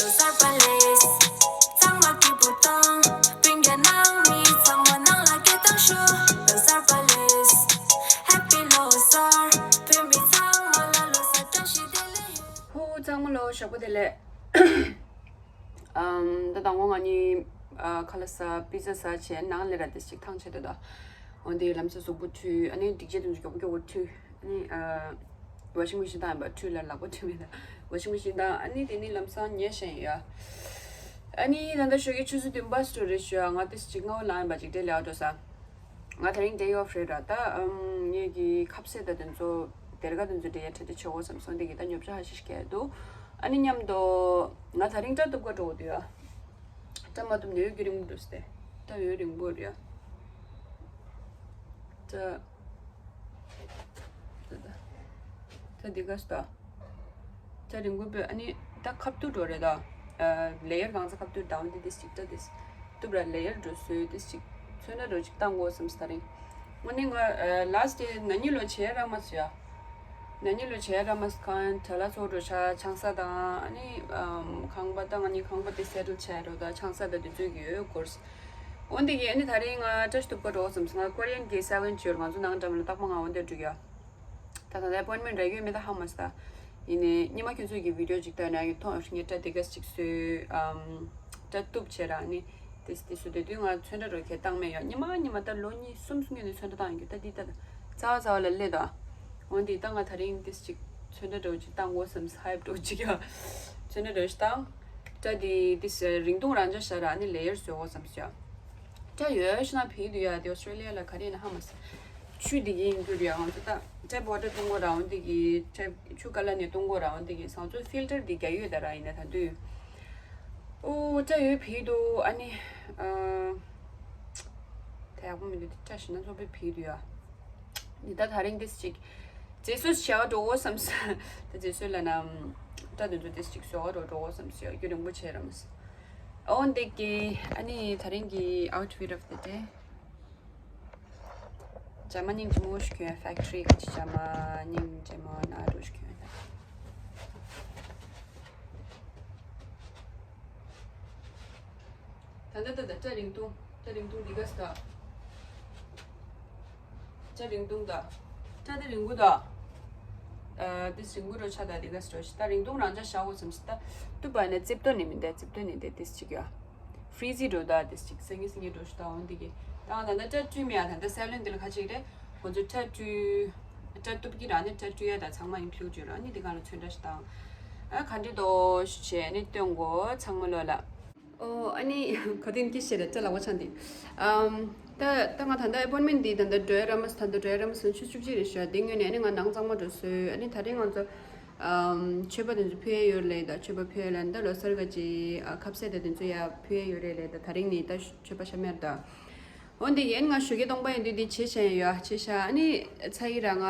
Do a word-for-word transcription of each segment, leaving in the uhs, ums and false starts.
གཟར་པ་ལེས། གཙང་མ་སྐྱིད་པོ་དང་། སྤུན་ཀྱག་ནང་མི་ཚང་མ་ནང་ལ་སྐད་བཏང་ཤོག་གཟར་པ་ལེས། Happy ལོ་གསར། བོད་མི་ཚང་མ་ལ་ལོ་གསར་བཀྲ་ཤིས་བདེ་ལེགས། ཧུ། གཙང་མ་ལོ་ཞོགས་པ་བདེ་ལེགས། ཨམ། ད་དང་པོ་ང་གཉིས་ཨ་ཁ་ལག་ཟ། པི་ཛ་ཟ་བྱས། ནང་ལ་ར་དེ་ཅིག་ཐང་ཆད་དོ་ད། འོན་ཏེ་ལམ་སང་གཟུགས་པོ་འཁྲུད། ཨ་ནི་སྒྲིག་ཆས་དེ་ཚོ་མགྱོགས་པོ་མགྱོགས་པོ་འཁྲུད། ཨ་ནི་ཨ། ཝ་ཤིང་མེ་ཤིན་བཏང་ཡིན་པ། འཁྲུད་ལ་ལག་པ་འཁྲུད་མེད་ད། ཝ་ཤིང་མེ་ཤིན་བཏང་། ཨ་ནི་དེ་ནི་ལམ་སང་ཉལ་བཞག་ཡིན་ཡ། ཨ་ནི་ད་ལྟ་ཞོགས་ཀའི་ཆུ་ཚོད་བདུན་པ་ཙམ་རེད་ཤག་ང་དེ་ཅིག་སྔ་པོ་ལངས་ཡིན་པ། ཅིག་འདྲེ་ལས་འགྲོ་ས། ང་དེ་རིང་day off རེད་ར། ད་ཨམ། ངེད་ཀྱི་ཁ་ཟས་དང་དེ་ཚོ་སྡེར་ཁ་དེ་ཚོ་འདྲེ་ཡ་ཁྲ་ཁྲ་བྱེད་དགོས་བསམ་སོང་། དེ་གི་ད་ཉོ་ཆ་ཧ་ཤིག་སྐྱེལ་འདུག་ཨ་ནི་མཉམ་དུ་ང་དེ་རིང་སྐྲ་གཏུབ་ག་འགྲོ་གི་འདུག་ཡ། སྐྲ་མ་གཏུབ་ནས་ཡོད་རྒྱུ་རིང་པོ་འགྲོ་སྟེ། ད་ཡོད་རིང་པོ་རེད་ཡ། ད་ད་ད་ད་འདི་ག་སྟ། ད་རིང་པོ་པོས། ཨ་ནི་ད་ཁ་བཏུབ་འགྲོ་རེད་ད། ལེ་ཡར་གང་ཚ་ཁ་བཏུབ་ད། འོན་ཏེ་དེ་ཅིག་ད་དེ་བཏུབ་ར། ལེ་ཡར་འགྲོ་སོས་དེ་ཅིག་ཚོན་ཁྲ་འགྲོ་ཅིག་བཏང་དགོས་བསམ་སྟ་རིང་། དངོས་གནས་ང་ལ་སི་ཊི་ན་ནིང་ལོ་བྱས་ར་མ་སོ་ཡ། ན་ནིང་ལོ་བྱས་ར་མ་སོ། གང་དྲ་ལ་ཚོགས་འགྲོ་ཆ་ཆང་ས་དང་། ཨ་ནི་ཨམ། ཁང་པ་ད་ང་གཉིས་ཁང་པ་དེ་སེ་ཊལ་བྱས་རོ། ད་ཆང་ས་ད་དེ་ཚོ་གི་ཡོད་སྐོར། འོན་ཏེ་གི་ཨ་ནི་དེ་རིང་ང་སྐྲ་ཞིག་གཏུབ་ག་འགྲོ་བསམ་སོང་། ང་ཀོ་རི་ཡན་གི་སེ་ལོན་ཅིག་ཡོད་རེད། ང་ཚོ་ནང་འགྲམ་ལ་སྟག་མ་ང་འོན་ཏེ་འགྲོ་གི་ཡ། ད་ད་ལྟ་ཨེ་པོན་མེན་རག་ཡོད་མེད་ད་ཧ་མ་སོ་ད། ཡིན་ནའི་ཉི་མ་ཁྱོད་ཚོ་གི་བི་ཌི་ཡོ་ཅིག་ལྟ་ན་ཡོད་མཐོང་ངས་སྐྲ་དེ་ག་ཅིག་བཟོས། ཨམ། སྐྲ་གཏུབ་བྱས་ར་ནི། དེ་དེ་སུ་དེ་དུས་ང་ཚོན་ཁྲ་རོ་ཁྱེར་བཏང་མེད་ཡ། ཉི་མ་ཉི་མ་ད་ལོ་གཉིས་གསུམ་སུ་ངས་ནི་ཚོན་ཁྲ་བཏང་ཡོད་ད། འདི་ད་རྩ་བ་རྩ་བ་ལ་སླེབས་ད། འོན་ཏེ་ད་ང་དེ་རིང་དེ་ཅིག་ཚོན་ཁྲ་འདྲ་བོ་ཅིག་བཏང་དགོས་བསམ་སོང་། ཧའེབ་འདྲ་བོ་ཅིག་ཡ། ཚོན་ཁྲ་འདྲ་བོ་ཅིག་བཏང་། སྐྲ་དེ་དེ་རིང་ཐུང་རང་འཇགས་བཞག་ར་ནི་ལེ་ཡར་བཟོ་དགོས་བསམ་སོང་ཡ། སྐྲ་ཡོད་ཤི་ན་བིད་དུ་ཡ། དེ་ཨོ་སི་ཊྲེ་ལི་ཡ་ལ་ག་རེ་ཡིན་ན་ཧ་མ་སི། ཆུ་དེ་གི་ཡིན་རྒྱུ་རེད་ཡ། ང་ཚོ་ད་ཊེབ་ཝ་ཊར་བཏུང་དགོས་ར། འོན་ཏེ་གི་ཊེབ་ཆུ་ཀ་ལ་ནས་བཏུང་དགོས་ར། འོན་ཏེ་གི་ང་ཚོ་ཕིལ་ཊར་དེ་རྒྱག་ཡོད་ད་ར། ཡིན་ན་ད་དུས་ཨོ་སྐྲ་ཡོད་བིད་དུ། ཨ་ནི་ཨ། ད་ཡག་པོ་མི་འདུག་སྐྲ་ཞིག་ན་ཚོ་པའི་བིད་དུ་ཡ། འདི་ད་དེ་རིང་དེ་ཅིག་རྗེས་སུ་བྱ་བ་འགྲོ་དགོས་བསམ་སོང་། ད་རྗེས་སུ་ལ་ན་སྐྲ་དེ་ཚོ་དེ་ཅིག་བཟོ་བ་འགྲོ་འགྲོ་དགོས་བསམ་སོང་ཡ། རྒྱུ་རིང་པོ་བྱས་ར་མ་སོང་། འོན་ཏེ་གི་ཨ་ནི་དེ་རིང་གི་outfit of the day། ཇ་མ་སྙིང་རྗེ་མོ་ཞིག་གྱོན། ཕེག་ཊི་རི་གི་ཇ་མ་སྙིང་རྗེ་མོ་ན་རུ་ཞིག་གྱོན། ད་ད་ད་ད་སྐྲ་རིང་ཐུང་། སྐྲ་རིང་ཐུང་འདི་ག་སི་ད། སྐྲ་རིང་ཐུང་ད། སྐྲ་དེ་རིང་པོ་ད། ཨ། དེ་རིང་པོ་འགྲོ་ཆ་ད་འདི་ག་སི་འགྲོ་ཤི། ད་རིང་ཐུང་རང་ཅག་བཞག་དགོས་བསམ་སི་ད། ཏུ་པ་ནས་རྩིབ་ཏོ་ནས་མི་འདའ། རྩིབ་ཏོ་ནས་འདའ་དེ་ཅིག་ཡ། ཕི་རི་ཛི་འགྲོ་ད་དེ་ཅིག་སེང་གེ་སེང་གེ་འགྲོ་ཤི་ད། འོན་ཏེ་གི་ད་ང་ད་ད་སྐྲ་བཀྲུས་མེད་ཡ། ད་ད་སེ་ལོན་འདི་ལ་ཁ་ཅིག་རེད། ཁོ་ཚོ་སྐྲ་བཀྲུས། སྐྲ་གཏུབ་ཀྱི་ར་ནི་སྐྲ་བཀྲུས་ཡ་ད་ཚང་མ་ཨིན་ཀླུ་ཌི་ཌི་ཡོད་ར། ནི་འདི་ག་ལ་ཚོན་ཁྲ་ཞིག་བཏང་། ཨ་ག་འདྲི་དོ་ཞུ་བྱས་ནི་སྟོན་གོ་ཚང་མ་ལོ་ལ། ཨོ་ཨ་ནི་ག་དུས་ཀྱི་ཤེས་རེད་ད་ལག་པ་འཆང་དེ། ཨམ། ད་ད་ང་ད་ལྟ་ཨེ་པོན་མེན་འདི་ད་ལྟ་འགྲོ་ཡ་ར་མ་སོང་། ད་ལྟ་འགྲོ་ཡ་ར་མ་སོང་། ཆུ་བཅུ་གཅིག་རེད་ཤག་དེ་སྔོན་ནས་ཨ་ནི་ང་ནང་གཙང་མ་འགྲོ་སོང་། ཨ་ནི་དེ་རིང་ང་ཚོ་ཨམ། མཆོད་པ་དེ་ཚོ་ཕུལ་ཡ་ཡོད་ལེ། ད་མཆོད་པ་ཕུལ་ཡ་ལ་ད་ལོ་གསར་ག་ཅི་ཨ་ཁ་ཟས་ད་དེ་ཚོ་ཡ་ཕུལ་ཡ་ཡོད་རེད་ལེ། ད་དེ་རིང་ནི་ད་མཆོད་པ་ཤ་མེར་ད། འོན་ཏེ་ཡིན་ང་ཞོགས་ཀས་སྟོང་པ་ཡིན་དུས་འདི་བྱེད་བཞིན་ཡོད་བྱེད་བཞག་ཨ་ནི་ཚ་ཡི་ར་ང་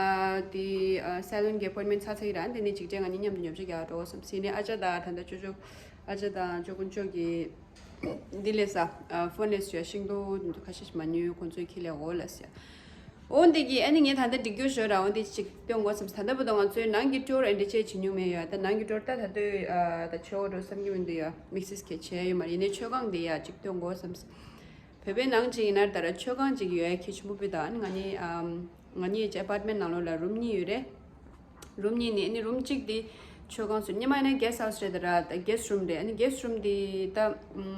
དེ་ཨ་སེ་ལོན་གྱི་ཨེ་པོན་མེན་ཚ་ཚ་ཡི་ར། ཨ་ནི་དེ་ནས་ཅིག་ཅེ་ང་གཉིས་མཉམ་དུ་ཉོ་ཆ་རྒྱག་འགྲོ་བསམ་སི་ནས། ཨ་ཅག་ད་ད་ལྟ་ཅོ་ཅོ་ཨ་ཅག་དང་ཅོ་ཀུན་ཅོ་གི་འདི་ལས་ས་ཨ་ཕོན་ལས་སུ་ཡ་ཤིང་ཏོག་འདི་ཚོ་ཁ་ཤས་ཤིག་མ་ཉོས། ཁོང་ཚོའི་ཁྱི་ལས་འོ་ལ་ཟེར། འོན་ཏེ་གི་ཨ་ནི་ངས་ད་ལྟ་འགྲིག་རྒྱུ་ཞོར་ར། འོན་ཏེ་ཅིག་སྟོན་དགོས་བསམ་སི། ད་ལྟ་བར་དུ་ང་ཚོའི་ནང་གི་ཊུར་ཨེ་འདྲ་ཅེ་བྱེད་མྱོང་མེད་ཡོད། ད་ནང་གི་ཊུར་ད་ད་ལྟོས་ཨ་ད་ཆོ་འགྲོ་བསམ་གྱི་མི་འདུག་ཡ། དམིགས་བསལ་གྱི་བྱས་ཡོད་མ་རེད། ཡིན་ནའི་མཆོད་ཁང་འདི་ཡ་ཅིག་སྟོན་དགོས་བསམ་སི། བོད་པའི་ནང་ཅིག་ཡིན་ན་ད་ར་མཆོད་ཁང་ཅིག་ཡོད་ཡ་གལ་ཆེན་པོ་བུད་ད། ཨ་ནི་ང་གཉིས་ཨམ་ང་གཉིས་ཀྱི་ཨ་པར་ཊི་མེན་ཊི་ནང་ལོགས་ལ་རུམ་གཉིས་ཡོད་རེད། རུམ་གཉིས་ནི་ཨ་ནི་རུམ་གཅིག་དེ་མཆོད་ཁང་སོ། སྔོན་མ་ཡིན་ན་གེ་སི་ཊི་ཧའུ་སི་རེད་ད་ར། ད་གེ་སི་ཊི་རུམ་རེད། ཨ་ནི་གེ་སི་ཊི་རུམ་དེ་ད་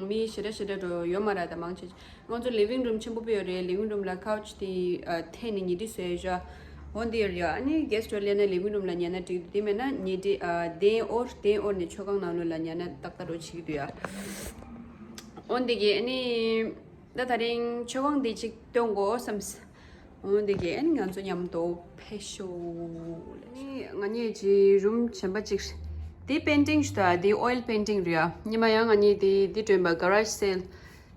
མི་ཞེ་དྲག་ཞེ་དྲག་འགྲོ་ཡོད་མ་ར། ད་མང་ཆེ་ང་ཚོ་ལི་ཝིང་རུམ་ཆེན་པོ་པོ་ཡོད་རེད། ལི་ཝིང་རུམ་ལ་ཀའུ་ཆི་དེ་ཨ་འཐེན་ནས་ཉལ་ཁྲི་བཟོས་ཡོད་ཤག་འོ་འདི་ཡོད་རེད་ཡ། ཨ་ནི་གེ་སི་ཊི་ཧའུ་སི་སླེབས་ན་ལི་ཝིང་རུམ་ལ་ཉལ་ན་འགྲིག་འདུག་དེ་མེད་ན་ཉལ་ཁྲི་ཨ་གདན་འོག་གདན་འོག་ནས་མཆོད་ཁང་ནང་ལོགས་ལ་ཉལ་ན་ཏག་ཏག་འགྲོ་བྱེད་ཀྱི་འདུག་ཡ། འོ་འདི་གི་ཨ་ནི། ད་དེ་རིང་མཆོད་ཁང་འདི་གཅིག་སྟོན་དགོས་བསམས། འོ་འདི་གས་ཨ་ནི་ང་ཚོ་མཉམ་དུ་ཕེབས་ཤོག་ཨ་ནི་ང་གཉིས་ཀྱི་རུམ་གཞན་པ་གཅིག་འདི་པེན་ཊིང་ཞིག་འདུག་འདི་ཨོ་ཡིལ་པེན་ཊིང་རེད་ཡ། སྔོན་མ་ཡང་ང་གཉིས་འདི་འདི་སྒྲོན་པ་ག་རེཇ་སེལ།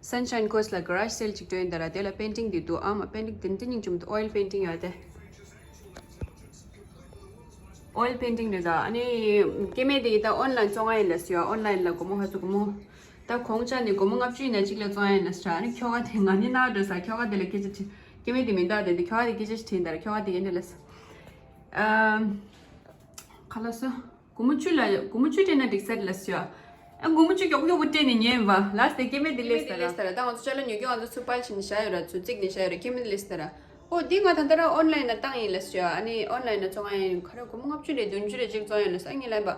Sunshine Coast ལ་ག་རེཇ་སེལ་གཅིག་སྒྲོན་ད་ར། དེ་ལ་པེན་ཊིང་འདི་འདུག་ཨ་མ་པེན་ཊིང་འདི་འདི་སྙིང་རྗེ་མོ་འདུག་ཨོ་ཡིལ་པེན་ཊིང་ཡོད་དེ། ཨོ་ཡིལ་པེན་ཊིང་རེད་ད། ཨ་ནི་སྐྱེ་དམན་དེ་ད་ཨོན་ལན་བཙོང་ཡ་ཡིན་ལབ་སོང་ཡ། ཨོན་ལན་ལ་སྒོར་མོ་ཧ་ཚོ་སྒོར་མོ། ད་གོང་ཆ་ནས་སྒོར་མོ་ལྔ་བཅུ་ཡིན་ན་གཅིག་ལ་བཙོང་ཡ་ཡིན་ལབ་སོང་ཡ། ཨ་ནི་ཁྱོ་ག་དེ་ང་ནི་ན་འགྲོ་ས། ཁྱོ་ག་དེ་ལ་སྐད་ཆ་དྲིས། སྐྱེ་དམན་དེ་མིང་རྟགས་དེ་འདི་ཁྱོ་ག་དེ་སྐད་ཆ་དྲིས་ད་ར། ཁྱོ་ག་དེ་ཡིན་འདྲ་ལབ་སོང་། ཨམ། ཁ་ལག་སོ། སྒོར་མོ་བཅུ་ལ་སྒོར་མོ་བཅུ་སྤྲད་ན་འགྲིག་ས་རེད་ལབ་སོང་ཡ། ཨ། སྒོར་མོ་བཅུ་མགྱོགས་མགྱོགས་པོ་སྤྲད་ནས་ཉོས་ཡིན་པ། ལགས་སེ། སྐྱེ་དམན་དེ་སླེབས་ས་ར། སྐྱེ་དམན་དེ་སླེབས་ས་ར། ད་ང་ཚོ་ཅ་ལག་ཉོ་རྒྱུ་ང་ཚོ་ཚུར་པར་བྱས་ནས་བཞག་ཡོད་ར། ཚུར་བརྩིགས་ནས་བཞག་ཡོད་ར། སྐྱེ་དམན་དེ་སླེབས་ས་ར། ཨོ། འདི་ང་ད་ལྟ་ར་ཨོན་ལན་ལ་བཏང་ཡིན་ལབ་ཤག་ཨ་ནི་ཨོན་ལན་ལ་བཙོང་ཡ་ཡིན། ག་རེ། སྒོར་མོ་ལྔ་བཅུ་རེད། བདུན་ཅུ་རེད། ཅིག་བཙོང་ཡ་ལབ་སོང་། ཨ། ངས་ལབ་པ།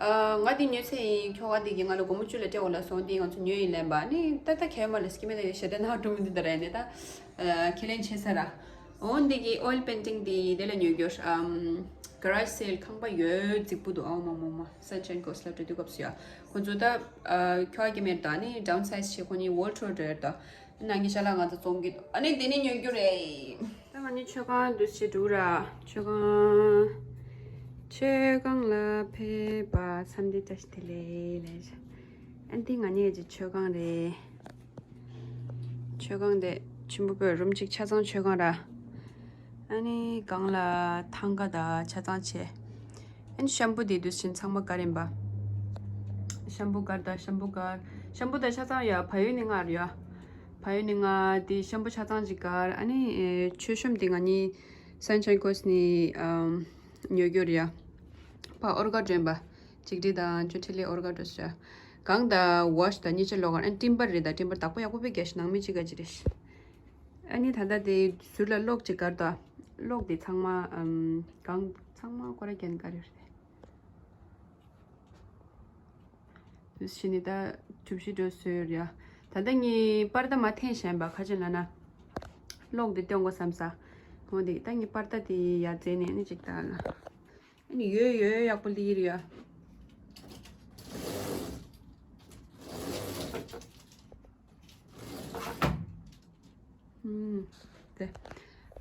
ཨ། ང་འདི་ཉོས་ཚར་ཡིན། ཁྱོ་ག་འདི་གིས་ང་ལ་སྒོར་མོ་བཅུ་ལ་སྤྲད་དགོས་ལབ་སོང་། འདི་ང་ཚོ་ཉོས་ཡིན་ལབ་པ། ཨ་ནི་ད་ལྟ་གལ་མ་ལ་སྐྱེ་དམན་དེ་ཞེ་དྲག་ནག་འགྲོ་མི་འདུག་ད་ར། ཡིན་ནའི་ད། ཨ། ཁས་ལེན་བྱས་ཚར་ར། འོ། འདི་གི་ཨོ་ཡིལ་པེན་ཊིང་འདི་དེ་ལ་ཉོས་རྒྱུ། ཨམ། ག་རེཇ་སེལ། ཁང་པ་ཡོད། རྫིག་པོ་འདུག་ཨོ་མ་མ་མ། Sunshine Coast ལ་འགྲོ་དུས་སྐབས་སུ་ཡ། ཁོ་ཚོ་ད། ཨ། ཁྱོ་ག་སྐྱེ་དམན་ད་ནི་ཌའུན་སའིཛ་བྱས། ཁོ་གཉིས་ཝོལ་ཊོར་འགྲོ་ཡ་ད། ནང་གི་ཅ་ལག་ང་ཚོ་བཙོང་གི་འདུག་ཨ་ནི་འདི་ནས་ཉོ་རྒྱུ་རེད། ད་ང་གཉིས་མཆོད་ཁང་འདུག་སེ་འགྲོ་ར། མཆོད་ཁང་། མཆོད་ཁང་ལ་ཕེབས་པ་འཚམས་འདྲི་བཀྲ་ཤིས་བདེ་ལེགས་ལབ་ཤག་ཨ། འདི་ང་གཉིས་ཀྱི་མཆོད་ཁང་རེད། མཆོད་ཁང་དེ་ཆེན་པོ་པོ། རུམ་གཅིག་ཆ་ཚང་མཆོད་ཁང་ར། ཨ་ནི་སྒང་ལ་ཐང་ག་དང་ཆ་ཚང་བྱས། ཨ་ནི་ཤམ་པུ་དེ་དུས་ཕྱིན་ཚང་མ་ག་རེ་ཡིན་པ། ཤམ་པུ་གར་དང་། ཤམ་པུ་གར། ཤམ་པུ་དང་ཆ་ཚང་ཡ། བལ་ཡུལ་ནས་མངགས་རེད་ཡ། བལ་ཡུལ་ནས་མངགས་དེ་ཤམ་པུ་ཆ་ཚང་ཅིག་གར། ཨ་ནི་མཆོད་ཤོམ་དེ་ང་གཉིས་Sunshine Coast ནས། ཨམ། ཉོ་རྒྱུ་རེད་ཡ། ཕར་ཨོར་ག་འགྲོ་ཡིན་པ། གཅིག་སྒྲིལ་དང་ཅོ་ཁྲི་ལི་ཨོར་ག་འགྲོ་ས་ར། གང་ད་ཝོཤ་དང་གཉིས་ཆ་ལོག་གར། ཨ། ཊིམ་པར་རེད་ད། ཊིམ་པར་བདག་པོ་ཡག་པོ་དཔེ་རྒྱག་ཤག་ནང་མི་གཅིག་ག་ཅིག་རེད་ཤག་ཨ་ནི་ད་ལྟ་དེ་ཟུར་ལ་གློག་ཅིག་གར་དང་། གློག་དེ་ཚང་མ། ཨམ། གང་ཚང་མ་ཁོ་ར་རྒྱན་ག་རེ་རེད། དུས་ཕྱིན་ནས་ད་གྲུ་བཞི་འགྲོ་སོང་ཡ། ད་ལྟ་ངས་པར་ད་མར་འཐེན་བཞག་ཡིན་པ། ག་རེ་ལབ་ན་གློག་དེ་སྟོན་དགོས་བསམ་ས། འོ་དེ་ད་ངས་པར་ད་དེ་ཡར་བཙལ་ནས་ཨ་ནི་ཅིག་ད་ལ། ཨ་ནི་ཡོད་ཡོད་ཡག་པོ་སླེབས་ཡོད་ཡ། ཨུམ། དེ།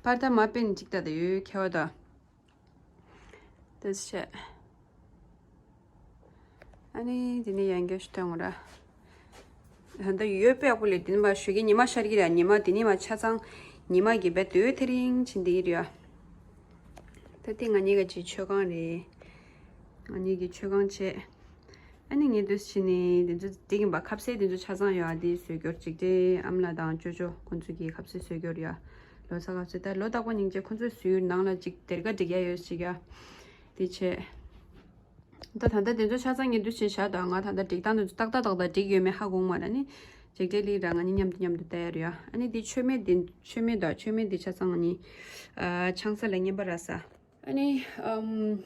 པར་ད་མར་ཕྱིན་ཅིག་ད་དེ་ཡོད་ཁྱད་པར་ད། དེ་བྱས། ཨ་ནི་དེ་ནས་ཡང་བསྐྱར་ཞིག་སྟོན་དགོས་ར། ད་ལྟ་ཡོད་དཔེ་ཡག་པོ་སླེབས། དེ་ནས་མར་ཞོགས་ཀས་ཉི་མ་ཤར་གྱི་རེད། ཉི་མ་དེ་ནས་མར་ཆ་ཚང་ཉི་མ་གིས་རྦད་དེ་ཐེ་རིང་བྱེད་ཀྱི་རེད་ཡ། ད་དེ་ང་གཉིས་ཀྱི་མཆོད་ཁང་རེད། ང་གཉིས་ཀྱི་མཆོད་ཁང་བྱས། ཨ་ནི་ངས་དུས་ཕྱིན་ནས་དེ་ཚོ་འགྲིག་ཡིན་པ། ཁ་ཟས་དེ་ཚོ་ཆ་ཚང་ཡོད་ཨ། དེ་བཟོས་རྒྱུ། གཅིག་དེ་ཨ་མ་ལགས་དང་ཅོ་ཅོ་ཁོང་ཚོ་གི་ཁ་ཟས་བཟོས་རྒྱུ་རེད་ཡ། ལོ་གསར་ཁ་ཟས། ད་ལོ་རྟག་པར་སྙིང་རྗེ། ཁོང་ཚོས་བཟོས་ནང་ལ་གཅིག་སྡེར་ཁ་སྒྲིག་ཡ་ཡོད་ཅིག་ཡ། དེ་བྱས། ད་ད་ལྟ་དེ་ཚོ་ཆ་ཚང་ངས་དུས་ཕྱིན་བཞག་དང་། ང་ད་ལྟ་སྒྲིག་སྟངས་དེ་ཚོ་ཏག་ཏག་ཏག་ཏག་སྒྲིག་ཡོད་མེད་ཧ་གོ་གི་མ་རེད། ཨ་ནི་གཅིག་དེ་ལི་ར་ང་གཉིས་མཉམ་དུ་མཉམ་དུ་བལྟ་ཡ་རེད་ཡ། ཨ་ནི་དེ་མཆོད་མེ་དེ། མཆོད་མེ་དང་མཆོད་མེ་དེ་ཆ་ཚང་ང་གཉིས། ཨ། ཆང་ས་ལ་རྔན་པ་རག་ས། ཨ་ནི། ཨམ།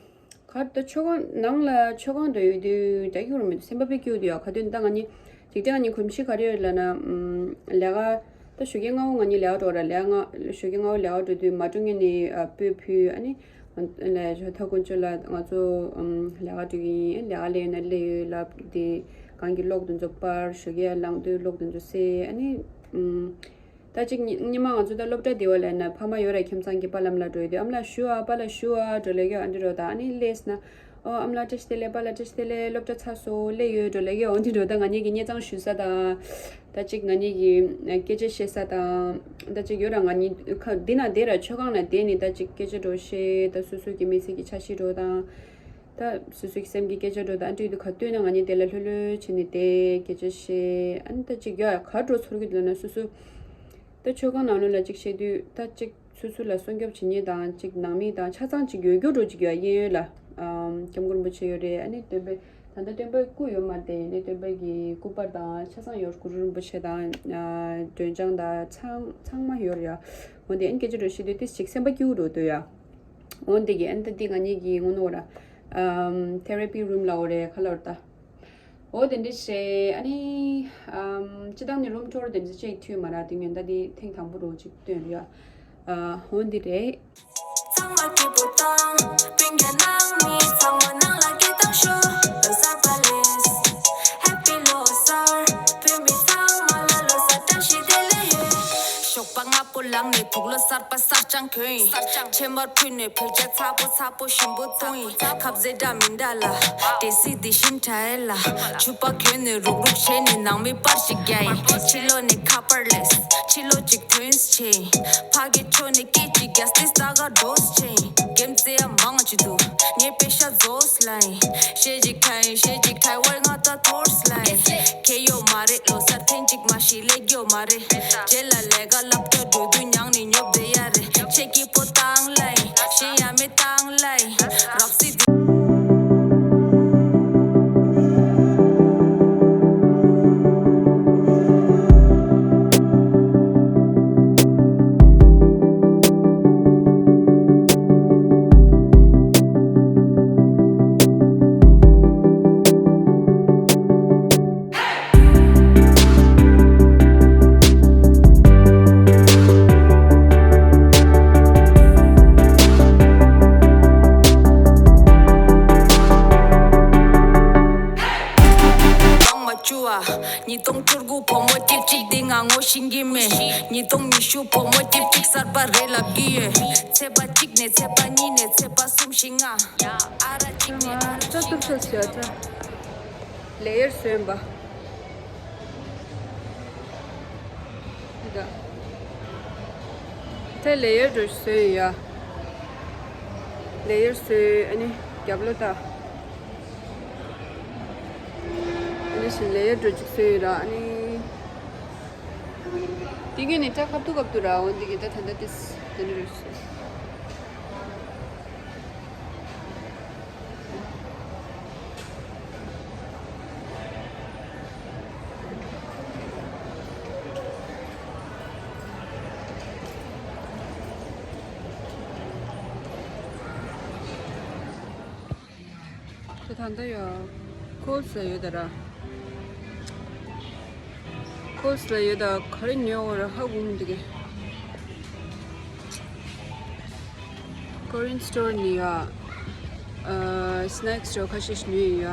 ག་རེ། ད་མཆོད་ཁང་ནང་ལ། མཆོད་ཁང་དུ་ཡོད་དུས་ད་སྐྱིད་པོ་མི་འདུག་སེམས་པ་དཔེ་སྐྱིད་པོ་འདུག་ཡ། ག་དུས་ད་ང་གཉིས་གཅིག་དེ་ང་གཉིས་གོམས་གཤིས་ག་རེ་ཡོད་ལབ་ན། ཨམ། ལས་ཀ་ད་ཞོགས་ཀས་སྔ་པོ་ང་གཉིས་ལས་ཀ་འགྲོ་ར། ལས་ཀ་སྔ། ཞོགས་ཀས་སྔ་པོ་ལས་ཀ་འགྲོ་དུས་མ་འགྲོ་སྔོན་ནས། ཨ། སྤོས་ཕུལ། ཨ་ནི་ལས་ད་དཀོན་མཆོག་ལ་ང་ཚོ། ཨམ། ལས་ཀ་འགྲོ་གི་ཡིན། ལས་ཀ་སླེབས་ཡོད་ན་སླེབས་ཡོད་ལབ། དེ་སྒང་གི་གློག་དེ་ཚོ་སྤར། ཞོགས་ཀས་ལངས་དུས་གློག་དེ་ཚོ་སེལ། ཨ་ནི། ཨམ། ད་ཅིག་ཉི་ཉི་མ་ང་ཚོ་ད་སློབ་གྲྭ་དེ་བ་ལ་ན་ཕ་མ་ཡོད་ར། ཁྱིམ་ཚང་གི་པཱ་ལགས་ལ་འགྲོ་ཡོད་དུས། ཨ་མ་ལགས་བཞུགས་ཨ། པཱ་ལགས་བཞུགས་ཨ་འགྲོ་ལབ་ཀྱི་ཡོད། ཨ་འདི་འགྲོ་ད། ཨ་ནི་སླེབས་ན། ཨོ། ཨ་མ་ལགས་བཀྲ་ཤིས་བདེ་ལེགས། པཱ་ལགས་བཀྲ་ཤིས་བདེ་ལེགས། སློབ་གྲྭ་ཚར་སོང་། སླེབས་ཡོད་འགྲོ་ལབ་ཀྱི་ཡོད། ཨ་འདི་འགྲོ་ད། ང་གཉིས་ཀྱི་སྙན་གསན་ཞུ་ས་དང་། ད་ཅིག་ང་གཉིས་ཀྱི་སྐད་ཆ་བཤད་ས་དང་། ད་ཅིག་ཡོད་ར། ང་གཉིས་ཁ་འདི་ན་བསྡད་ར། མཆོད་ཁང་ན་བསྡད་ནས་ད་ཅིག་སྐད་ཆ་འགྲོ་བཤད། ད་སོ་སོ་གི་མི་ཚེ་གི་འཆར་གཞི་འགྲོ་དང་། ད་སོ་སོ་གི་སེམས་ཀྱི་སྐད་ཆ་འགྲོ་དང་། ཨ་འདྲ་ཡོད་དུས་ག་དུས་ན་ང་གཉིས་དེ་ལ་ལྷོད་ལྷོད་བྱས་ནས་བསྡད། སྐད་ཆ་བཤད། ཨ་ནི་ད་ཅིག་ཡ་ག་འགྲོ་ཚོར་གི་འདུག་ན་སོ་སོ། ད་མཆོད་ཁང་ནང་ལོགས་ལ་ཅིག་བཤད་དུས་ད་ཅིག་སོ་སོ་ལ་སྲུང་སྐྱོབ་བྱེད་མཁན་དང་། ཅིག་ནང་མི་དང་ཆ་ཚང་ཅིག་ཡོད་རྒྱུ་འགྲོ་ཅིག་ཡོད། གཡས་གཡོན་ལ། ཨམ། སྐྱབས་མགོན་རིན་པོ་ཆེ་ཡོད་རེད། ཨ་ནི་སྟོན་པའི། ད་ལྟ་སྟོན་པའི་སྐུ་ཡོད་མ་རེད་དེ། ཨ་ནི་སྟོན་པའི་གི་སྐུ་པར་དང་ཆ་ཚང་ཡོད། གུ་རུ་རིན་པོ་ཆེ་དང་། ཨ། སྒྲོལ་ལྗང་དང་ཚང་ཚང་མ་ཡོད་རེད་ཡ། འོན་ཏེ་ཨ་ནི་སྐད་ཆ་འགྲོ་བཤད་དུས་ཏིས་ཅིག་སེམས་པ་སྐྱིད་པོ་འགྲོ་འདུག་ཡ། འོན་ཏེ་གི་ཨ་ནི་ད་འདི་ང་གཉིས་ཀྱི་དངོས་གནས་ར། ཨམ། ཐེ་ར་པི་རུམ་ལབ་དགོས་རེད། ག་ལབ་དགོས་རེད་ད། འོ་དེ་འདྲ་བྱས། ཨ་ནི། ཨམ། སྤྱིར་བཏང་ནི་རུམ་ཊུར་དེ་འདྲ་ཅིག་མཐུན་མ་རེད། དེ་ཉོན་ད་འདི་ཐེངས་དང་པོ་རུ་ཅིག་སྟོན་རེད་ཡ། ཨ། འོ་འདི་རེད། ཞོགས་པ་སྔ་པོ་ལངས་ནས་དུག་ལོག་གསར་པ་གསར་རྐྱང་གྱོན་ཡིན། ཕྱེ་མར་ཕུལ་ནས་བོད་ཇ་ཚ་པོ་ཚ་པོ་ཞིམ་པོ་བཏུང་ཡིན། ཁབ་ཟས་འདྲ་མི་འདྲ་ལ། དེ་སི་དེ་བཞིན་དྲ་ཡེ་ལ། ཕྱུ་པ་གྱོན་ནས་རུག་རུག་བྱས་ནས་ནང་མི་པར་ཞིག་རྒྱག་ཡིན། ཕྱི་ལོགས་ནས་ཁ་པར་སླེབས། ཕྱི་ལོགས་ཅིག་ཐོན་བྱས་ཡིན། ཕ་གི་ཕྱོགས་ནས་སྐད་ཅིག་རྒྱག་སྟེ་ས་ག་འགྲོ་བྱས་ཡིན། གེམ་རྩེ་ཡ་མང་ཅིག་འདུག་ངས་པེ་ཤ་རྫོགས་ལ་ཡིན། ཤེས་ཅིག་ཁ་ཡིན། ཤེས་ཅིག་ཁ་ཡིན། ང་ད་ཐོར་ལ་ཡིན། ཁེ་ཡོད་མ་རེད། ལོ་སར་ཐེངས་གཅིག་མ་ཞིག་ལས་རྒྱུ་མ་རེད། རྗེས་ལ་ལས་ཀ་སློབ་གྲྭ་འགྲོ་དུས་ཉང་ནས་ཉོབ་བསྡད་ཡ་རེད། ཆེ་སྐྱིད་པོ་བཏང་ལ་ཡིན། ཤེས་ཡ་མེད་བཏང་ལ་ཡིན། རབ་སྲིད་དེ། བཅུ་བ། ཉིས་སྟོང་བཅུ་དགུ་བོ་མོ་ཊིབ་གཅིག་འདི་ང་ངོ་ཤེས་ཀྱི་མེད། ཉིས་སྟོང་ཉི་ཤུ་བོ་མོ་ཊིབ་གཅིག་གསར་པ་རེད་ལབ་ཀྱི་ཡོད། ཚེས་པ་གཅིག་ནས་ཚེས་པ་གཉིས་ནས་ཚེས་པ་གསུམ་བཞི་ལྔ། ཨ་ར་གཅིག་ནས་ཨ་ར་ལྟ་ཐུབ་ས་བྱས་ད། ལེ་ཡར་བཟོས་པ། འདི་ད། ལེ་ཡར་འདྲ་བཟོས་ཡ། ལེ་ཡར་བཟོས་ཨ་ནི་རྒྱབ་ལོགས་ད། ཨ་ནི་བཞིན་ལེ་ཡར་འདྲ་ཅིག་བཟོས་ཡོད་ར། ཨ་ནི་འདི་གས་ནི་ད་ཁ་ཐུག་ཁ་ཐུག་ར། འོ་འདི་གས་ད་ད་ད་ཏིས་དེ་འདྲ་རེད་བཟོས། ད་ད་ལྟ་ཡ་ཀོལ་སི་ལ་ཡོད་ད་ར། ཀོལ་སི་ལ་ཡོད་ད། ག་རེ་ཉོས་འོ་ར་ཧ་གོ་མི་འདུག་གས། ཀོ་རི་ཡན་སི་ཊོར་ནས་ཡ། ཨ་སི་ནེག་སི་འདྲ་ཁ་ཤས་ཤིག་ཉོས་ཡོད་ཡ།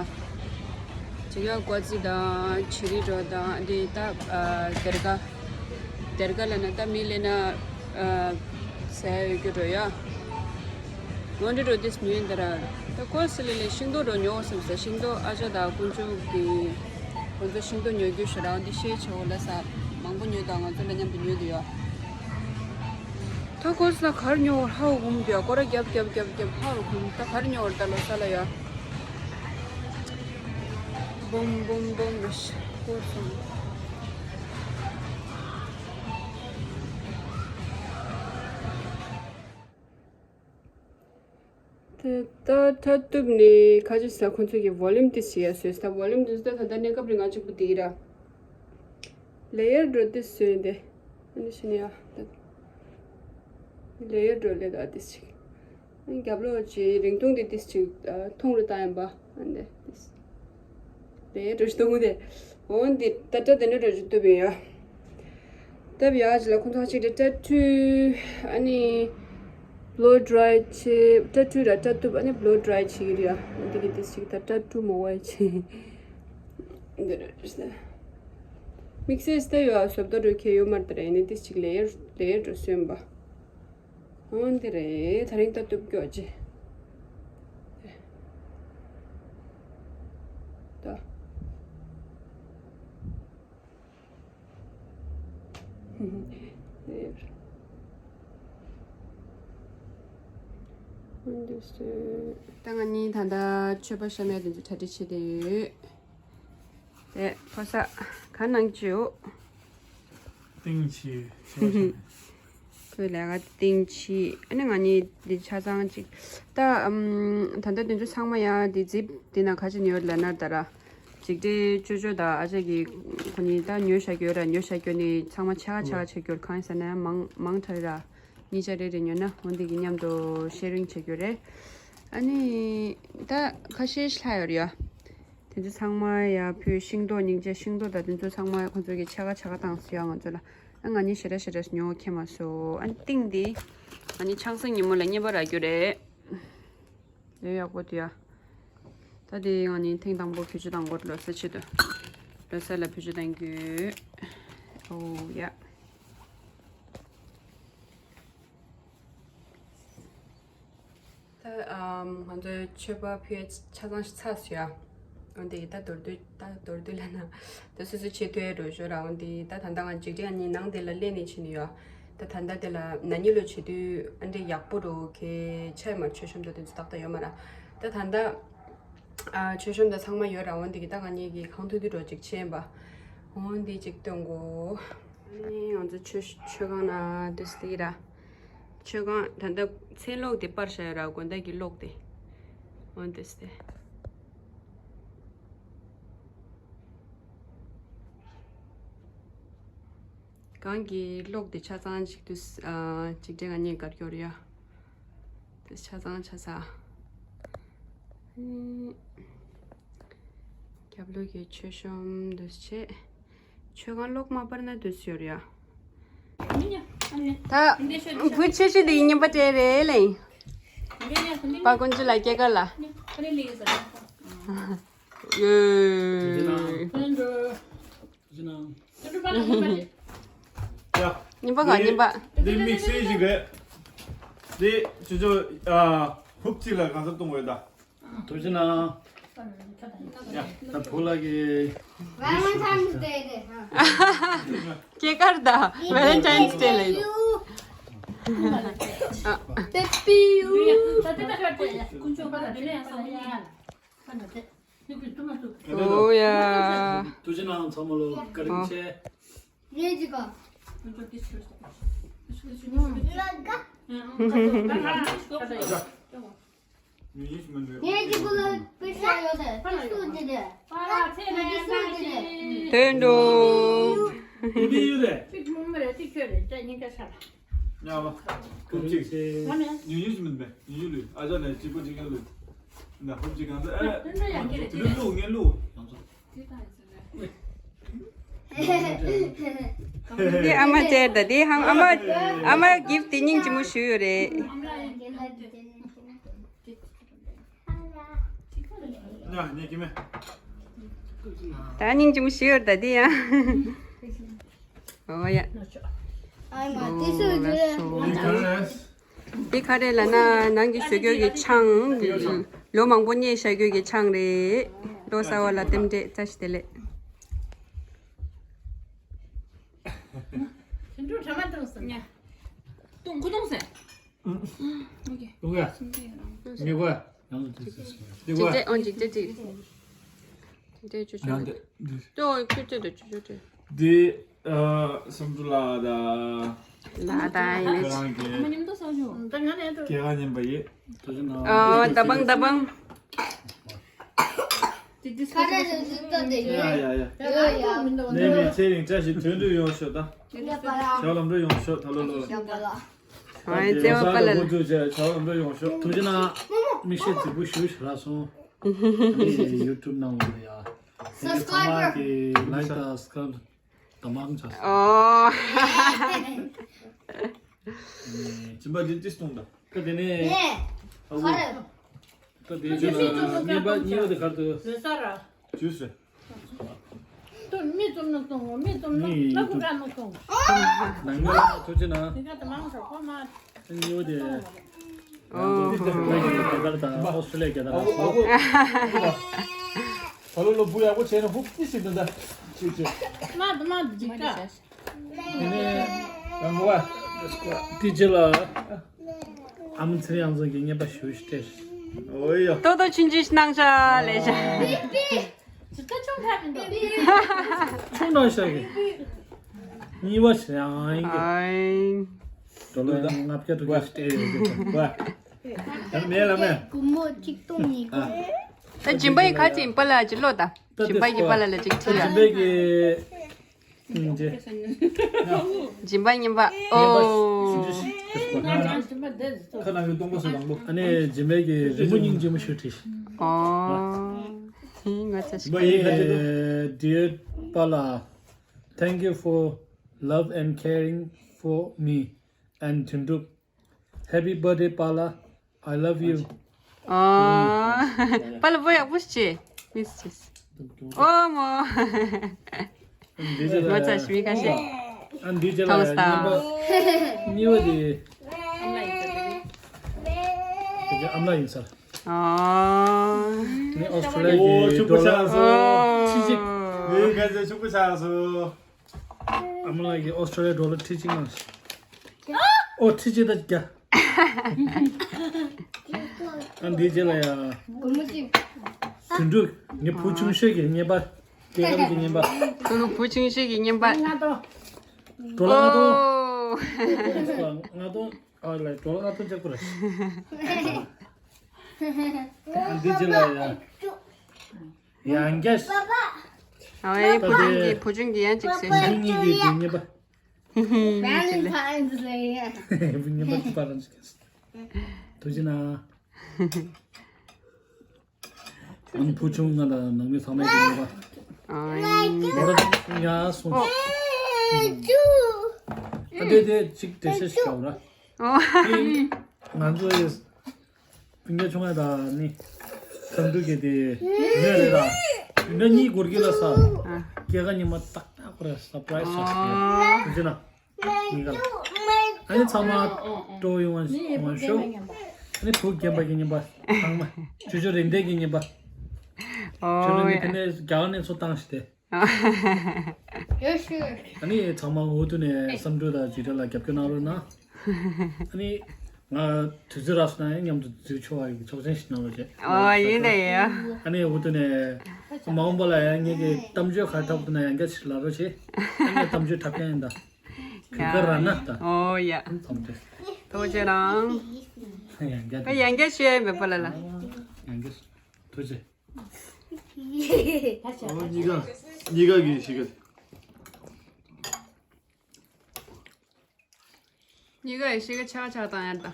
ཅིག་ཡ་ཀོ་ཙི་དང་ཆི་རི་འདྲ་དང་འདི་ད་ཨ་སྡེར་ཁ། སྡེར་ཁ་ལབ་ན་ད་མི་ལབ་ན་ཨ་ཟ་ཡ་ཡོད་རྒྱུ་འདྲ་ཡ། འོ་འདི་འདྲ་ཏིས་ཉོས་ཡིན་ད་ར། ད་ཀོལ་སི་ལ་ལས་ཤིང་ཏོག་འདྲ་ཉོ་བསམ་ས། ཤིང་ཏོག་ཨ་ཅག་དང་དཀོན་མཆོག་གི་ཁོང་ཚོ་ཤིང་ཏོག་ཉོ་རྒྱུ་ཞེ་དྲག་འདི་ཤེས་བྱ་འོ་ལ་ས་མང་པོ་ཉོས་དང་ང་ཚོ་ལ་མཉམ་དུ་ཉོས་འདུག་ཡ། ད་ཀོལ་སི་ལ་ག་རེ་ཉོ་བར་ཧ་གོ་མི་འདུག་ཡ། སྐོར་ར་རྒྱབ་རྒྱབ་རྒྱབ་རྒྱབ་ཧ་གོ་མི་འདུག་ད་ག་རེ་ཉོ་བར་ད་ལོ་ས་ལ་ཡ། བུམ་བུམ་བུམ་རེ་ཞིག་ཀོལ་སི་ལ། དེ་ད་ད་གཏུབ་ནས་ཁ་ཅིག་ས་ཁོང་ཚོ་གི་ཝོ་ལུམ་དེ་ཞིག་ཡ་བཟོས་ས། ཝོ་ལུམ་དེ་ཚོ་ད་ད་གནས་སྐབས་རིང་ང་གཅིག་པུ་དེ་ཡིན་ར། ལེ་ཡར་འདྲ་དེ་བཟོས་ཏེ། ཨ་ནི་ཤི་ནི་ཡ་ད། ལེ་ཡར་འདྲ་ལེ་ད་དེ་ཞིག་ཨ་ནི་རྒྱབ་ལོགས་ཀྱི་རིང་ཐུང་དེ་དེ་ཞིག་ཐུང་རུ་བཏང་ཡིན་པ། ཨ་ནི་དེ། དེ་འདྲ་ཞིག་གཏོང་གི་དེ། འོ་འདི་ད་ལྟ་དེ་འདྲ་འདྲ་ཞིག་གཏུབ་ཡིན་ཡ། ད་བྱས་ཙང་ལ་ཁོང་ཚོ་གཅིག་དེ་ཊ་ཊུ་ཨ་ནི་བྷོ་ལོ་ཌ་རའི་བྱེད། ཊ་ཊུ་ར་ཊ་གཏུབ་ཨ་ནི་བྷོ་ལོ་ཌ་རའི་བྱེད་ཀྱི་རེད་ཡ། འདི་གི་དེ་ཞིག་ད་ཊ་ཊུ་མོ་བའི་བྱེད། འདི་རེད་ཟེར། དམིགས་བསལ་ད་ཡོད་ཨ་བཟོ་ལྟ་འགྲོ་ཁྱེད་ཡོད་མ་རེད་ད་ར། ཡིན་ནའི་དེ་ཞིག་ལེ་ཡར་ལེ་ཡར་འགྲོ་སོན་པ། འོ་འདི་རེད། ད་རིང་ད་གཏུབ་སྐྱོ་ཅི། ད། ད་ང་གཉིས་ད་ལྟ་མཆོད་པ་བཤམས་ཡ་དེ་ཚོ་གྲ་སྒྲིག་བྱེད་བསྡད་ཡོད། དེ་ཕོ་གསར་ག་གནང་གི་ཡོད། ཏིང་ཆི་ཆི་བ་ཤ་ནས། ཁོས་ལས་ཀ་ཏིང་ཆི། ཨ་ནི་ང་གཉིས་འདི་ཆ་ཚང་ཅིག་ད་ཨམ། ད་ལྟ་དེ་ཚོ་ཚང་མ་ཡང་འདི་ཛིབ་འདི་ན་ག་ཅི་ཉོས་ལབ་ན་ད་ར། ཅིག་འདྲེ་ཅོ་ཅོ་དང་ཨ་ཅག་གི་ཁོ་གཉིས་ད་ཉོས་བཞག་གི་ཡོད་ར། ཉོས་བཞག་གི་ཡོད་ནི་ཚང་མ་ཆ་ག་ཆ་ག་བྱེད་ཀྱི་ཡོད། གང་ཡིན་ཟེར་ན་མང་མང་དྲགས་ར། གཉིས་ཆ་རེ་རེ་ཉོས་ན་འོ་འདི་གི་མཉམ་དུ་ཤེ་རིང་བྱེད་ཀྱི་ཡོད་རེད། ཨ་ནི་ད་ཁ་ཤས་ཤིག་ལྷག་ཡོད་རེད་ཡ། དེ་ཚོ་ཚང་མ་ཡ་ཕུལ། ཤིང་ཏོག་སྙིང་རྗེ་ཤིང་ཏོག་དང་དེ་ཚོ་ཚང་མ་ཁོང་ཚོ་གི་ཆ་ག་ཆ་ག་བཏང་སོང་ཡ་ང་ཚོ་ལ། ཨ་ང་གཉིས་ཞེ་དྲག་ཞེ་དྲག་ཉོ་ཁྱེར་མ་སོང་། ཨ་ནི་ཏིང་འདི་ང་གཉིས་ཆང་སེང་ཉིན་མོ་ལ་རྔན་པ་རག་རྒྱུ་རེད། ལས་ཡག་པོ་འདུག་ཡ། ད་དེ་ང་གཉིས་ཐེངས་དང་པོ་བེད་སྤྱོད་བཏང་གོ། ལོ་གསར་ཆེད་དུ། ལོ་གསར་ལ་བེད་སྤྱོད་གཏང་རྒྱུ། ཨོ་ཡ། ད་ཨམ་ང་ཚོའི་མཆོད་པ་ཕུལ་ཆ་ཚང་ཞིག་ཚར་སོང་ཡ། འོན་ཏེ་ད་མདོར་བསྡུས་ད་མདོར་བསྡུས་ལབ་ན་ད་སོ་སོ་བྱེད་ཐུབ་ཡ་འགྲོ་ཞོར་ར། འོན་ཏེ་ད་ད་ལྟ་ང་འཇིག་རྟེན་གཉིས་ནང་དེ་ལ་སླེབས་ནས་ཕྱིན་ནས་ཡོད། ད་ད་ལྟ་དེ་ལ་ན་ནིང་ལོ་བྱེད་དུས་ཨ་འདྲས་ཡག་པོ་འགྲོ་གི་ཆ་ཡོད་མ་རེད། མཆོད་གཤོམ་དང་དེ་ཚོ་ཏག་ཏག་ཡོད་མ་རེད། ད་ད་ལྟ་ཨ་མཆོད་གཤོམ་དང་ཚང་མ་ཡོད་ར། འོན་ཏེ་ད་ང་གཉིས་ཀྱིས་གང་ཐུབ་ཐུབ་འགྲོ་ཅིག་བྱས་ཡིན་པ། འོན་ཏེ་ཅིག་སྟོན་གོ། ཨ་ནི་ང་ཚོ་མཆོད་མཆོད་ཁང་ན་དུས་དེ་ར། མཆོད་ཁང་ད་ལྟ་མཚན་གློག་དེ་སྤར་བཞག་ཡོད་ར། དགོང་དག་གི་གློག་དེ། འོན་ཏེ་སྟེ། གང་གི་གློག་དེ་ཆ་ཚང་ཅིག་དུས་ཨ་ཅིག་འདྲེ་ང་གཉིས་དགར་སྐྱོར་ཡ། དེ་ཆ་ཚང་ཆ་ཚང་། རྒྱབ་ལོགས་ཀྱི་མཆོད་གཤོམ་འདུས་བྱས། མཆོད་ཁང་གློག་མ་སྤར་ན་འདུས་ཡོད་རེད་ཡ། ད་བུ་ཆེ་ཤོས་དེ་རྔན་པ་སྤྲད་རེད་ལེ། པ་ཀུན་སྤྱི་ལ་སྐྱེས་སྐར་ལ། ཡོ། ཡ། རྙིང་པ་ག་རྙིང་པ། འདི་དམིགས་བསལ་ཞིག་རེད། འདི་ཅོ་ཅོ། ཨ། ཧུབ་གཅིག་ལ་གང་ས་གཏོང་དགོས་ད། ཐུགས་རྗེ་གནང་། ཡ། ད་བུ་ལ་གི། Valentine's Day རེད། སྐྱེས་སྐར་ད། Valentine's Day ལ་ཡོད། Baby you. ཨོ་ཡ། ཐུགས་རྗེ་གནང་། ཚང་མ་ལོ་བཀའ་དྲིན་ཆེ། ངས་ཅི་ག་ངས་ཅི་ག་ལ་པེ་ཤ་ཡོད་དེ། ཏེ་སུ་དེ་དེ། དོན་འགྲོ། དེ་དེ་ཡོད་དེ། ཉ་བ། ཀུབ་ཅིག་ཉུ་ཉུ་ཞིག་མིན་པས། ཉུ་ཉུ་ལུས། ཨ་ཅག་ནས་གཅིག་པོ་གཅིག་ཡང་ལུས། ན་ཧུབ་ཅིག་གང་ཟེར། ཨེ། ལུས་ལུས་ངས་ལུས། འདི་ཨ་མ་བྱས་ད། འདི་ཧང་ཨ་མ། ཨ་མ་གིཕ་དེ་སྙིང་རྗེ་མོ་ཞུ་ཡོད་རེད། ད་སྙིང་རྗེ་མོ་ཞུ་ཡོད་ད་འདི་ཡང་། ཨོ་ཡ། ཨ་མ་དེ་སུ་ཨོ་ལ་རེད། སོ། འདི་ག་རེ་ལབ་ན་ནང་གི་བཟོ་རྒྱུ་གི་ཆང་། ལོ་མང་པོ་བསྙལ་བཞག་རྒྱུ་གི་ཆང་རེད། ལོ་གསར་བ་ལ་རྟེན་འབྲེལ། བཀྲ་ཤིས་བདེ་ལེགས། དེ་འགྲོ་གྲ་མ་བཏང་སོང་། ཉ། གཏོང་ཁུ་གཏོང་ཟེར། ཨུ། ཨུ། ཨུ། ཨུ། ངེས་གོ། ཡང་དེ་འདྲས་ཨོ་འཇིག་རྟེན་གཅིག་དེ་འདྲས་ཅོ་ཅོ། ཡང་དེ་འདྲས། ཅོ་ཁྱོད་ཅོ་དང་ཅོ་ཅོ་དེ། དེ། ཨ། བསམ་གྲུབ་ལགས་དང་། ལགས་དང་ཡིན་ན། ཁྱེད་རང་གི། ཨ་མ་མཉམ་དུ་སོང་ཞུ། ད་ང་ནས་ཏོ། རྒྱལ་ཁ་ཉན་པ་ཡིན། ཨོ་ད་བང་ད་བང་། ཁ་ར་ར་ཟིག་ཏོ་དེ་ཡ་ཡ་ཡ། ཡ་ཡ། ནས་མི་ཚེ་རིང་བཀྲ་ཤིས་དོན་དུ་ཡོང་ཤོག་ད། ཞོ་ལམ་འགྲོ་ཡོང་ཤོག་ད་ལོ་ལོ། ཨ་ཙེ་བ་པ་ལ་ལ། ཞོ་ལམ་འགྲོ་ཡོང་ཤོག་ཐུགས་རྗེ་གནང་། མིག་ཤེལ་རྫིག་པོ་ཞུ་ཞུ་ར་སོང་། ཡུ་ཊུབ་ནང་ལ་ཡ། སབ་སི་ཀ་རའིབ་པར། ལའིཀ་དང་སབ་སི་ཀ་རའིབ་དང་མང་ཆ། ཨོ། སྦྱིན་པ་འདི་ཏིས་གཏོང་ད། ད་དེ་ནས། ནས། ཨ་ཁ་རེ། ད་དེ་ཆུ་ལ་གཉིས་པ་གཉིས་པ་དེ་གར་དུ། རེ་ས་ར། ཇུས་སི། ཏུ་མི་ཙུམ་ན་གཏོང་ངོ་། མི་ཙུམ་ན་ལ་ཀུ་ཀ་ན་གཏོང་། ནང་མི་ཐུགས་རྗེ་གནང་། དེ་ག་ད་མང་ཤོག་ཁོ་མ། གཉིས་པ་དེ། ཨོ། རྒྱ་གར་དང་ཨོ་སི་ཀྲོ་ལི་ཡ་རྒྱ་གར་དང་། ད་ལོ་ལོ་བུ་ཡག་པོ་བྱས་ན་ཧུབ་ཏི་ཞིག་འདུག་ད། ཅིག་ཅིག་མ་དུ་མ་དུ་ཅིག་ད། དེ་ནས་ཡང་གོ་བ། དེ་རྗེས་ལ་ཨ་མ་ཚེ་རིང་ཨང་ཚང་གི་བརྙན་པར་ཞུ་ཞུ་སྤྲད། ཨོ་ཡ། ཏོག་ཏོ་ཆུང་ཆུང་ཞིག་གནང་ཤག་ལས་ཤག་ཇི་ལྟར་ཆུང་ཐག་མི་འདུག་ཆུང་གནང་ཤག་གི། གཉིས་པ་ཞིག་ཡང་ཡིན་གི། ཨའི། ཌོ་ལར་ཡང་ལྔ་བརྒྱ་དྲུག་བརྒྱ་ཞིག་སྤྲད་ཡོད་གི། ད་མེད་ལ་མེད། སྒོར་མོ་གཅིག་སྟོང་ཉིས་བརྒྱ། ད་སྦྱིན་པ་ཡི་ཁ་ཅིག་པ་ལ་ཅིག་ལོ་ད། སྦྱིན་པ་གི་པ་ལ་ལ་ཅིག་ཁྲིད་ཡ། སྦྱིན་པའི་གི། སྦྱིན་པ་རྙིང་པ། ཨོ། ཁ་ནང་གི་སྟོང་པ་སུ་དང་པོ། ཨ་ནི་སྦྱིན་པའི་གི་རི་མོ་སྙིང་རྗེ་མོ་ཞིག་བྲིས། ཨོ། ང་ཚ་ཞིག Dear Pala, thank you for love and caring for me and དོན་གྲུབ། Happy birthday, Pala. I love you. ཨོ། པ་ལ་བོ་ཡག་པོ་ཞིག་བྱེད། མིས་ཅིས། ཨོ་མོ། འདི་ཚོ་ལ་ང་ཚ་ཞིག་མི་ཁ་ཤས། ཨ་འདི་ཚོ་ལ་ཐོང་སྟངས། གཉིས་པ་དེ། ཨ་མ་ལགས་ཡིན་ས། ཨོ། ནི་ཨོ་སི་ཊོ་ལི་ཡ་གི་ཨོ་ཤུག་པོ་ཆགས་སོང་། ཨོ། ཁྲི་གཅིག་ངའི་ཁ་ཤས་ཤུག་པོ་ཆགས་སོང་། ཨ་མ་ལགས་ཀྱིས་ཨོ་སི་ཀྲོ་ལི་ཡ་ཌོ་ལར་ཁྲི་གཅིག་གནང་ཞིག་ཨོ་ཁྲི་གཅིག་དང་བརྒྱ། ཨ་འདིའི་རྗེས་ལ་ཡ། སྒོར་མོ་གཅིག་དོན་གྲུབ་ངའི་བུ་ཆུང་ཤོས་ཀྱི་བརྙན་པར། སྐྱེས་སྐར་གྱི་བརྙན་པར། བུ་བུ་ཆུང་ཤོས་ཀྱི་བརྙན་པར། ལྔ་སྟོང་། ཌོ་ལར་ལྔ་སྟོང་། ཨོ། ལྔ་སྟོང་། ཨ་ལས་ཌོ་ལར་ལྔ་སྟོང་ཅེག་པོ་རེད། ཨ་འདིའི་རྗེས་ལ་ཡ། ཡང་རྒྱས། ཨའི་བུ་ཆུང་གིས་བུ་ཆུང་གིས་ཡང་ཅིག་བཟོས་བུ་ཤག་ཆུང་གཉིས་ཀྱི་དེ་ཉེས་པ། Valentine's Day. བུ་ཉེས་པ་ཅི་པ་རང་ཅིག་གས། ཐུགས་རྗེ་གནང་། ཨ་ནི་བུ་ཆུང་ང་དང་ནང་མི་ཚང་མས་ཀྱི་ཉེས་པ། ཨའི། མོ་ར་ཡ་སོང་། ཨ་དེ་དེ་ཅིག་དེ་ཤེས་ཤིག་ག་ར། ཨོ། ང་ཚོ་ཡི་སྤུན་ཀྱག་ཆུང་ང་དང་ནི་ཁམས་འབྲུག་གི་དེ་ངས་རེད་ད། ང་གཉིས་སྒོར་གི་ལ་ས། ཨ། སྐྱེས་སྐར་ཉི་མ་ཏག་ཏག་ སར་པ་རའི་ཛི་ཆགས་ཀྱི་ཡོད། ཨོ། ཐུགས་རྗེ་གནང་། ཉིན་ཀ་ལ། ཨ་ནི་ཚང་མ་སྤྲོ་ཡོང་བ་ཡོང་བ་ཤོག་ཨ་ནི་བུ་རྒན་པ་གི་རྔན་པ་ཚང་མ། ཇོ་ཇོ་རིན་ལྡན་གི་རྔན་པ། ཇོ་ཇོ་ཨོ་ནི་ཡ། དེ་ནས་རྒྱ་གར་ནས་ཚུར་བཏང་ཞིག་སྟེ། ཡོད་ཤོད། ཨ་ནི་ཚང་མ་འུ་ཐུག་ནས་བསམ་གྲུབ་དང་ཇི་འདྲ་ལ་རྒྱབ་སྐྱོར་གནང་རོགས་གནང་། ཨ་ནི་ང་དུས་ཚོད་རག་སོང་ན་ཡང་མཉམ་དུ་འཛུལ་ཆོག་པ་ཡི་ཆོག་མཆན་ཞིག་གནང་རོགས་བྱེད། ཨོ་ཡིན་ད་ཡོད། ཨ་ནི་འུ་ཐུག་ནས་མ་འོངས་པ་ལ་ཡང་ངེད་ཀྱི་གཏམ་བརྗོད་ག་རེ་འཁྲབ་ཐུབ་ན་ཡང་བསྐྱར་ཞིག་ལབ་རོགས་བྱེད། ཨ་ནི་གཏམ་བརྗོད་འཁྲབ་མཁན་ཡིན་ད། གུས་བཀུར་ར་ན་ད། ཨོ་ཡ། ཐམས་ཅད། ཐུགས་རྗེ་གནང་། ཡང་བསྐྱར། ད་ཡང་བསྐྱར་ཞུ་ཡ་མེད་པ་ལ་ལ། ཡང་བསྐྱར། ཐུགས་རྗེ། ཨོ་གཉིས་ཀ་གཉིས་ཀ་གི་ཤི་ག་གཉིས་ཀ་ཡི་ཤི་ག་ཆག་ཆག་བཏང་ཡ་ད།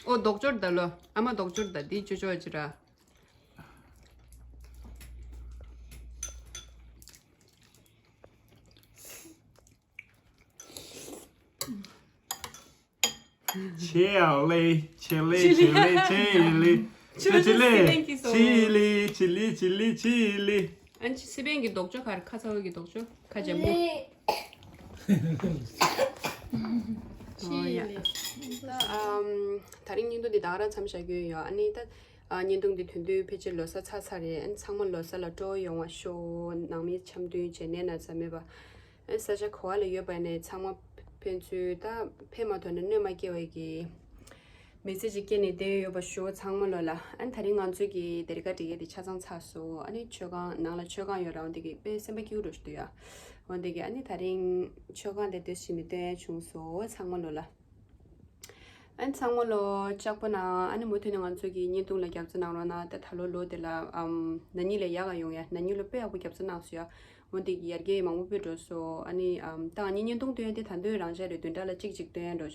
ཨོ་ལྡོག་ཕྱོགས་ད་ལོ། ཨ་མ་ལྡོག་ཕྱོགས་ད་འདི་ཅོ་ཅོ་ཅི་ར། ཆེ་ཡ་ལེ། ཆེ་ལེ་ཆེ་ལེ་ཆེ་ཡི་ལེ། ཆེ་ཆེ་ལེ། ཆེ་ཡི་ལེ་ཆེ་ལེ་ཆེ་ལེ་ཆེ་ཡི་ལེ། ཨན་ཅི་སི་པན་གྱི་ལྡོག་ཕྱོགས་ག་རེ། ཁ་ཚ་བོ་གི་ལྡོག་ཕྱོགས་ཁ་འཇམ་པོ། ཨོ་ཡ། ད་ཨམ་ད་རིང་བརྙན་ཐུང་འདི་ད་ག་རང་མཚམས་བཞག་རྒྱུ་ཡོད། ཨ་ནི་ད་ཨ་བརྙན་ཐུང་འདི་དོན་དུ་ཕལ་ཆེར་ལོ་གསར་ཚར་ཚར་རེད། ཨན་ཚང་མ་ལོ་གསར་ལ་སྤྲོ་བོ་ཡོང་བ་ཤོག་ནང་མི་འཆམ་མཐུན་བྱས་ནས་ན་ཚ་མེད་པ། ཨན་ས་ཆ་ག་བ་ལ་ཡོད་པ་ནས་ཚང་མ་ཕན་ཚུན་ད་ཕན་མ་ཐོགས་ན་གནོད་མ་སྐྱེལ་བའི་གི་མི་ཚེ་ཅིག་སྐྱེལ་ནས་བསྡད་ཡོད་པ་ཞུ། ཚང་མ་ལོ་ལ། ཨན་ད་རིང་ང་ཚོའི་གི་དེ་རི་ཀ་འགྲིག་ཡས་དེ་ཆ་ཚང་ཚར་སོང་། ཨ་ནི་མཆོད་ཁང་ནང་ལ་མཆོད་ཁང་ཡོད་ར། འོན་ཏེ་གི་དཔེ་སེམས་པ་སྐྱིད་པོ་འགྲོ་ཞིག་འདུག་ཡ། འོན་ཏེ་གི་ཨ་ནི་ད་རིང་མཆོད་ཁང་དེ་དེ་བཞིན་ནས་སྟོན་ཡ་བྱུང་སོང་། ཚང་མ་ལོ་ལ། ཨན་ཚང་མ་ལོ་ལྕགས་པོ་ན། ཨ་ནི་མུ་མཐུད་ནས་ང་ཚོ་གི་བརྙན་ཐུང་ལ་རྒྱབ་རྩ་གནང་རོགས་གནང་། ད་ད་ལོ་ལོ་དེ་ལ་ཨམ་ན་ནིང་ལས་ཡག་ག་ཡོང་ཡ། ན་ནིང་ལོ་དཔེ་ཡག་པོ་རྒྱབ་རྩ་གནང་སོང་ཡ། འོན་ཏེ་གི་ཡར་རྒྱས་མང་པོ་སྤེལ་འགྲོ་སོང་། ཨ་ནི་ཨམ་ད་ང་གཉིས་བརྙན་ཐུང་སྟོན་ཡ་དེ་ད་དུང་རང་འཇགས་རེད། བདུན་ཕྲག་ལ་གཅིག་གཅིག་སྟོན་ཡ་འགྲོ།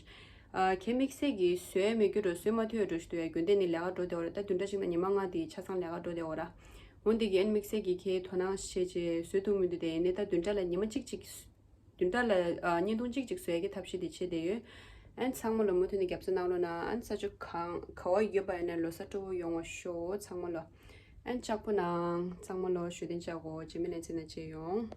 ཨ་གལ་དམིགས་བསལ་གྱི་བཟོས་མེད་རྒྱུ་འགྲོ། བཟོས་མ་ཐུབ་ཡ་འགྲོ་ཞིག་འདུག་ཡ། རྒྱུན་ལྡན་ནི་ལས་ཀ་འགྲོ་བསྡད་པ་རེད། ད་བདུན་ཕྲག་གཅིག་ནང་ཉི་མ་ལྔ་དེ་ཆ་ཚང་ལས་ཀ་འགྲོ་བསྡད་པ་ར། འོན་ཏེ་གི་ཨ་ནི་དམིགས་བསལ་གྱི་ཁྱེད་དོ་སྣང་བྱེད་ཅེས་བཟོས་ཐུབ་མི་འདུག་དེ་ཡིན་ནའི་ད་བདུན་ཕྲག་ལ་ཉི་མ་གཅིག་གཅིག་བདུན་ཕྲག་ལ་ཨ་བརྙན་ཐུང་གཅིག་གཅིག་བཟོ་ཡ་གི་ཐབས་ཤེས་དེ་བྱེད་བསྡད་ཡོད། ཨན་ཚང་མ་ལོ་མུ་མཐུད་ནས་རྒྱབ་རྩ་གནང་རོགས་གནང་། ཨན་ས་ཆ་གང་ག་བ་ཡོད་པ་ཡིན་ན་ལོ་གསར་སྤྲོ་བོ་ཡོང་བ་ཤོག་ཚང་མ་ལོ། ཨན་ལྕགས་པོ་ནང་ཚང་མ་ལོ་ཞུ་དན་ཅག་གོ་ཇི་མི་ལན་ཚེ་ན་བྱེད་ཡོང་།